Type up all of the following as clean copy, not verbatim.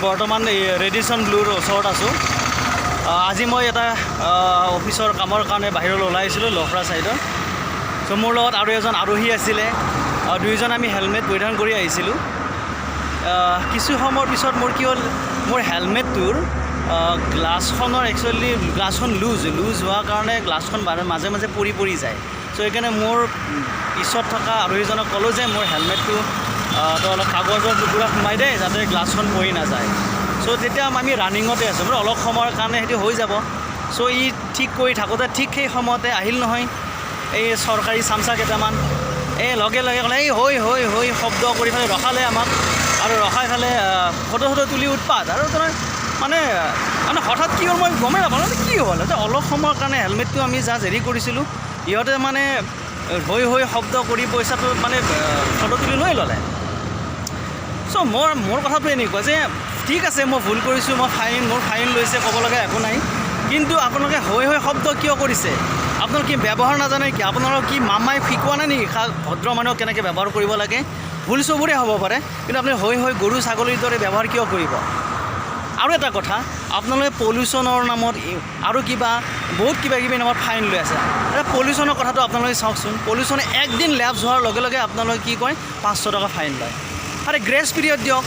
বৰ্তমান এই ৰেডিচন ব্লুৰ ওচৰত আছোঁ। আজি মই এটা অফিচৰ কামৰ কাৰণে বাহিৰলৈ ওলাই আহিছিলোঁ লখৰা ছাইডত। চ' মোৰ লগত আৰু এজন আৰোহী আছিলে। দুয়োজন আমি হেলমেট পৰিধান কৰি আহিছিলোঁ। কিছু সময়ৰ পিছত মোৰ কি হ'ল, মোৰ হেলমেটটোৰ গ্লাছখনৰ, একচুৱেলি গ্লাছখন লুজ লুজ হোৱাৰ কাৰণে গ্লাছখন মাজে মাজে পৰি পৰি যায়। চ' সেইকাৰণে মোৰ পিছত থকা আৰোহীজনক ক'লোঁ যে মোৰ হেলমেটটো তই অলপ কাগজৰ টুকুৰা সোমাই দে, যাতে গ্লাছখন পৰি নাযায়। চ' তেতিয়া আমি ৰানিঙতে আছোঁ মানে, অলপ সময়ৰ কাৰণে সেইটো হৈ যাব। চ' ই ঠিক কৰি থাকোঁতে ঠিক সেই সময়তে আহিল নহয় এই চৰকাৰী চামচা কেইটামান। এই লগে লগে ক'লে, এই হৈ হৈ হৈ শব্দ কৰি পেলাই ৰখালে আমাক আৰু ৰখাই পেলাই ফটো চটো তুলি উৎপাত। আৰু তাৰ মানে মানে হঠাৎ কি হ'ল মই গমেই নাপালোঁ। মানে কি হ'ল যে অলপ সময়ৰ কাৰণে হেলমেটটো আমি জাষ্ট হেৰি কৰিছিলোঁ, ইহঁতে মানে হৈ হৈ শব্দ কৰি পইচাটো মানে ফটো তুলি লৈ ল'লে। চ' মোৰ কথাটো এনেকুৱা যে ঠিক আছে, মই ভুল কৰিছোঁ, মই ফাইন, মোৰ ফাইন লৈছে, ক'ব লগা একো নাই। কিন্তু আপোনালোকে হৈ হৈ শব্দ কিয় কৰিছে? আপোনালোকে কি ব্যৱহাৰ নাজানে কি? আপোনালোক কি মামাই শিকোৱা নাই নেকি ভদ্ৰ মানুহক কেনেকৈ ব্যৱহাৰ কৰিব লাগে? ভুল চবৰে হ'ব পাৰে, কিন্তু আপুনি হৈ হৈ গৰু ছাগলীৰ দৰে ব্যৱহাৰ কিয় কৰিব? আৰু এটা কথা, আপোনালোকে পলিউশ্যনৰ নামত আৰু কিবা বহুত কিবা কিবি নামত ফাইন লৈ আছে। এতিয়া পলিউশ্যনৰ কথাটো আপোনালোকে চাওকচোন। পলিউশ্যনে একদিন লেপছ হোৱাৰ লগে লগে আপোনালোকে কি কয়, 500 টকা ফাইন লয়। আৰে, গ্ৰেছ পিৰিয়ড দিয়ক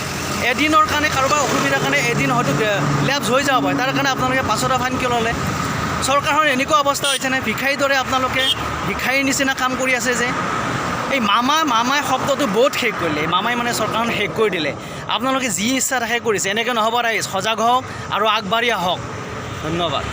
এদিনৰ কাৰণে। কাৰোবাৰ অসুবিধাৰ কাৰণে এদিন হয়তো লেপছ হৈ যাব পাৰে, তাৰ কাৰণে আপোনালোকে 500 টকা ফাইন কিয় ল'লে? চৰকাৰৰ এনেকুৱা অৱস্থা হৈছেনে? ভিখাৰীৰ দৰে আপোনালোকে ভিখাৰীৰ নিচিনা কাম কৰি আছে যে। এই মামা মামাই শব্দটো বহুত শেষ কৰিলে। এই মামাই মানে চৰকাৰখন শেষ কৰি দিলে। আপোনালোকে যি ইচ্ছা তাকে কৰিছে। এনেকৈ নহ'ব ৰাইজ, সজাগ হওক আৰু আগবাঢ়ি আহক। ধন্যবাদ।